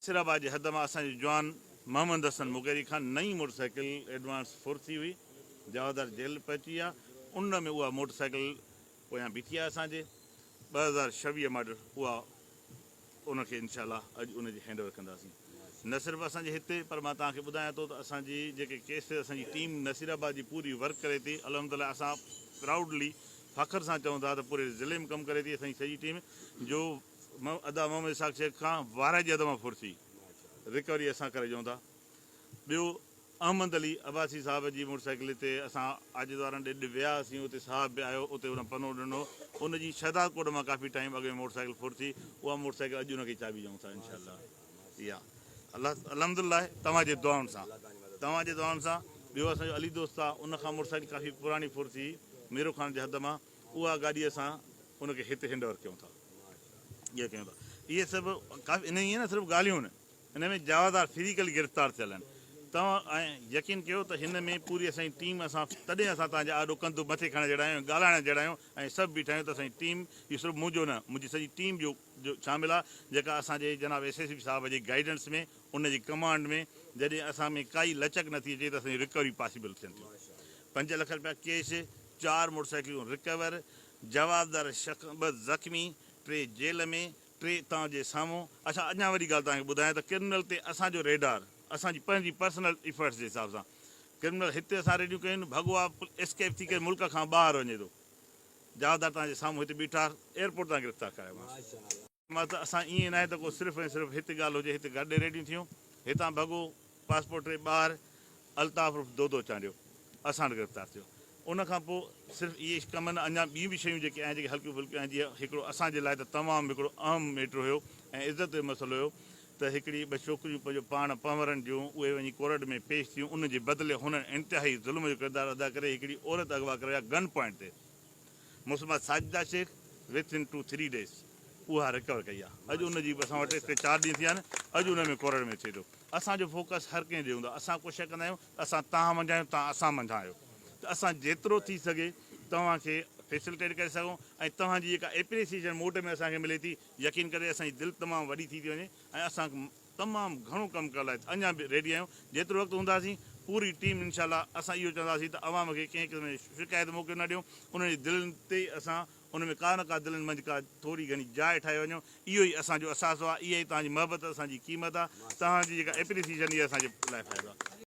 نصيرآباد جي حد مان اسان جي جوان محمد حسن مغيري کان نئين موٽر سائيڪل ايڊوانس ڦر ٿي هئي، جوابدار جيل پهچي ويا، ان ۾ اها موٽر سائيڪل پويان بيٺي آهي اسان جي 2026 ماڊل اها ان کي انشاء الله اڄ ان جي هينڊ اوور ڪنداسين. نه صرف اسان جي هتي پر مان توهان کي ٻڌايان ٿو ته اسان جي جيڪي ڪيس اسان جي ٽيم نصيرآباد جي پوري ورڪ ڪري ٿي الحمدلله اسان پرائوڊلي فخر سان چئون ٿا ته پوري ضلعي ۾ ڪم ڪري ٿي اسان جي سڄي ٽيم جو ادا محمد اسحاق شيخ کان وارهه جي حد مان ڦر ٿي رڪوري اسان ڪري ڏيون ٿا. ٻيو احمد علي عباسي صاحب جي موٽر سائيڪل تي اسان عاجز وارن ڏي ويا هئاسين اتي صاحب به آيو اتي ان پنو ڏنو ان جي شهداد ڪوٽ مان ڪافي ٽائيم اڳ ۾ موٽر سائيڪل ڦر ٿي اها موٽر سائيڪل اڄ ان کي چاٻي ڏيون ٿا انشاء الله اها الله الحمدلله توهان جي دعائن سان توهان جي دعائن سان ٻيو اسان جو علي دوست آ ان کان موٽر سائيڪل ڪافي پراڻي ڦر ٿي ميرو خان جي حد مان اها گاڏي اسان ان کي هتي هينڊ اوور ڪيون ٿا اهي ڪيون ٿا اهي سڀ ڪافي ان ائين نه صرف ڳالهيون آهن ان ۾ جوابدار فزيڪلي گرفتار ٿيل آهن توهان ۽ يقين ڪيو ته هن ۾ پوري اسان جي ٽيم اسان تڏهن اسان توهان جي آڏو ڪنڌ مٿي کڻڻ جهڙا آهيون ۽ ڳالهائڻ جهڙا آهيون ۽ سڀ بيٺا آهيون ته اسان جي ٽيم اهو صرف منهنجو نه منهنجي سڄي ٽيم جو جو شامل آهي جيڪا اسان جي جناب ايس ايس پي صاحب جي گائيڊنس ۾ ان جي ڪمانڊ ۾ جڏهن اسان ۾ ڪائي لچڪ نٿي اچي ته اسان جي رڪوري پاسيبل ٿين ٿيون 5 لک رپيا ڪيش چار موٽر سائيڪلون رڪور جوابدار شخص ٻه زخمي ٽي جيل ۾ ٽي توهان جي سامهون. اڇا اڃا وڏي ڳالهه توهان کي ٻڌايان ته ڪرمنل تي اسان جو ريڊار اسان جي پنهنجي پرسنل ايفرٽس جي حساب سان ڪرمنل هتي اسان ريڊيون ڪيون آهن ڀڳو آ اسڪيپ ٿي ڪري ملڪ کان ٻاهر وڃي ٿو جوابدار توهان جي سامهون هتي بيٺا ايئرپورٽ تان گرفتار ڪرايومانس. مطلب اسان ائين ناهي ته ڪو صرف ۽ صرف هت ڳالهه هجي هت گڏ ريڊيون ٿيون هتان ڀڳو پاسپورٽ ري ٻاهر الطاف عرف دودو چانڊيو اسان وٽ گرفتار ٿيو. ان کان پوء صرف اهي ڪم نه اڃا ٻيون به شيون جيڪي آهن جيڪي هلڪيون ڦلڪيون آهن جيئن هڪڙو اسان جي لاء ته تمام هڪڙو اهم ميٽر هيو ۽ عزت جو مسئلو هيو ته هڪڙي ٻه ڇوڪريون پنهنجو پاڻ پنهورن جون اهي وڃي ڪورٽ ۾ پيش ٿيون ان جي بدلي هنن انتهائي ظلم جو ڪردار ادا ڪري هڪڙي عورت اغوا ڪري ويا گن پوائنٽ تي مسمات Sajida Shaikh within two three days اها رڪور ڪئي آهي اڄ ان جي به اسان وٽ ٽي چار ڏينهن ٿيا آهن اڄ ان ۾ ڪورٽ ۾ ٿئي ٿو اسان جو فوڪس هر ڪنهن تي هوندو آهي اسان ڪوشش ڪندا آهيون ته اسان توهان منجهان آهيون توهان اسان منجهان آهيو ته اسان جيترو ٿي سگهي توهان کي فيسلٽيٽ ڪري سگهون ۽ توهان جي جيڪا ايپريسيشن موٽ ۾ اسان کي ملي ٿي يقين ڪري اسان جي دل تمام وڏي ٿي ٿي وڃي ۽ اسان تمام گهڻو ڪم ڪرڻ لاء اڃا به ريڊي آهيون جيترو وقت هونداسين پوري ٽيم انشاء الله اسان اهو چونداسين ته عوام کي ڪنهن قسم جي شڪايت موقعو نه ڏيون انهن جي دلين تي اسان ان ۾ ڪا نه ڪا دلين منجهه ڪا ٿوري گهڻي جاء ٺاهي وڃو اهو ئي اسان جو اثاثو آهي اها ئي توهان جي محبت اسان جي قيمت آهي توهان جي جيڪا ايپريسيشن اها اسان جي لاء فائدو آهي.